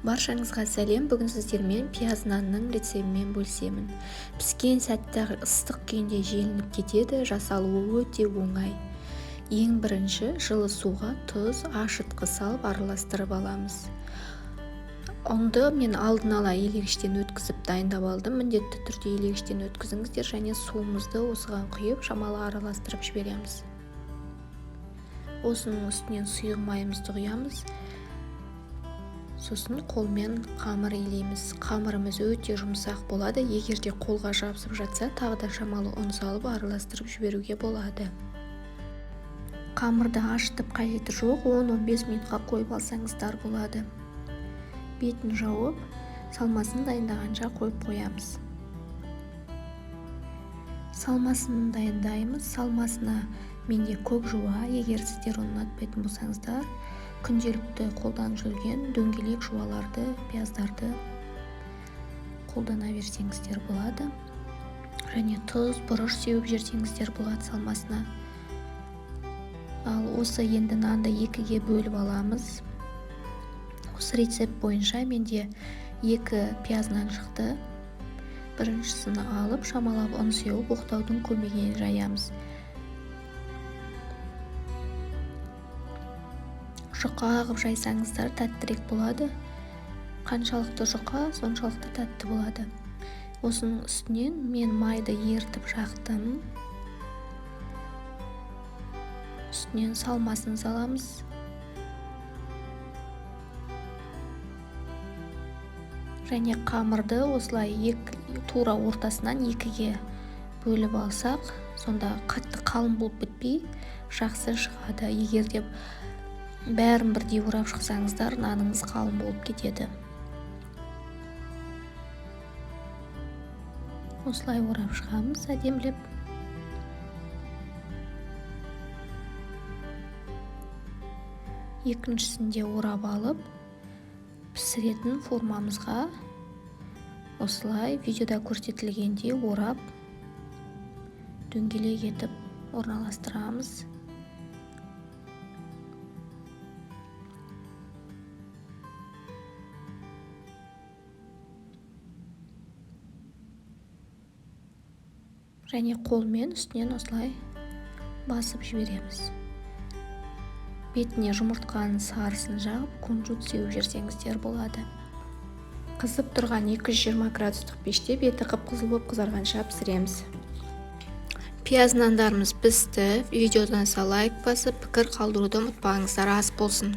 Баршаңызға сәлем. Бүгін сіздермен пияз нанның рецебімен бөлісемін. Піскен сәтті ыстық күйінде желініп кетеді, жасалуы өте оңай. Ең бірінші жылы суға тұз, ашытқы салып араластырып аламыз. Ұнды мен алдын ала елегіштен өткізіп дайындап алдым. Міндетті түрде елегіштен өткізіңіздер және суымызды осыған құйып шамалы араластырып жібереміз. Осының үстінен сұйық майымызды құямыз. Сосын қолмен қамыр илейміз. Қамырымыз өте жұмсақ болады. Егер де қолға жабысып жатса, тағы да шамалы ұн салып араластырып жіберуге болады. Қамырды ашытып қажеті жоқ, 10-15 минутқа қойып алсаңыздар болады. Бетін жауып, салмасын дайындағанша қойып қоямыз. Салмасын дайындаймыз. Салмасына менде көк жуа, егер сіздер оны ұнатпайтын болсаңыздар, күнделікті қолданып жүрген дөңгелек жуаларды, пияздарды қолдана берсеңіздер болады. Және тұз, бұрыш сеуіп жіберсеңіздер болады салмасына. Ал осы енді нанды екіге бөліп аламыз. Осы рецепт бойынша менде 2 пияз нан шықты. Біріншісін алып, шамалап ұн сеуіп, оқтаудың көмегімен жаямыз. Жұқа қылып жайсаңыздар тәттірек болады. Қаншалықты жұқа, соншалықты тәтті болады. Осының үстінен мен майды ерітіп жақтым. Үстінен салмасын саламыз. Және қамырды осылай тура ортасынан екіге бөліп алсақ, сонда қатты қалың болып бітпей жақсы шығады. Егер де бәрін бірдей орап шықсаңыздар, наныңыз қалың болып кетеді. Осылай орап шығамыз әдемілеп. Екіншісін де орап алып, пісіретін формамызға осылай видеода көрсетілгендей орап, дөңгелек етіп орналастырамыз. Және қолмен үстінен осылай басып жібереміз. Бетіне жұмыртқаның сарысын жағып, кунжут сеуіп жіберсеңіздер болады. Қызып тұрған 220 градустық пеште беті қып-қызыл болып қызарғанша пісіреміз. Пияз нандарымыз пісті. Видеодан лайк басып, пікір қалдыруды ұмытпаңыздар. Ас болсын.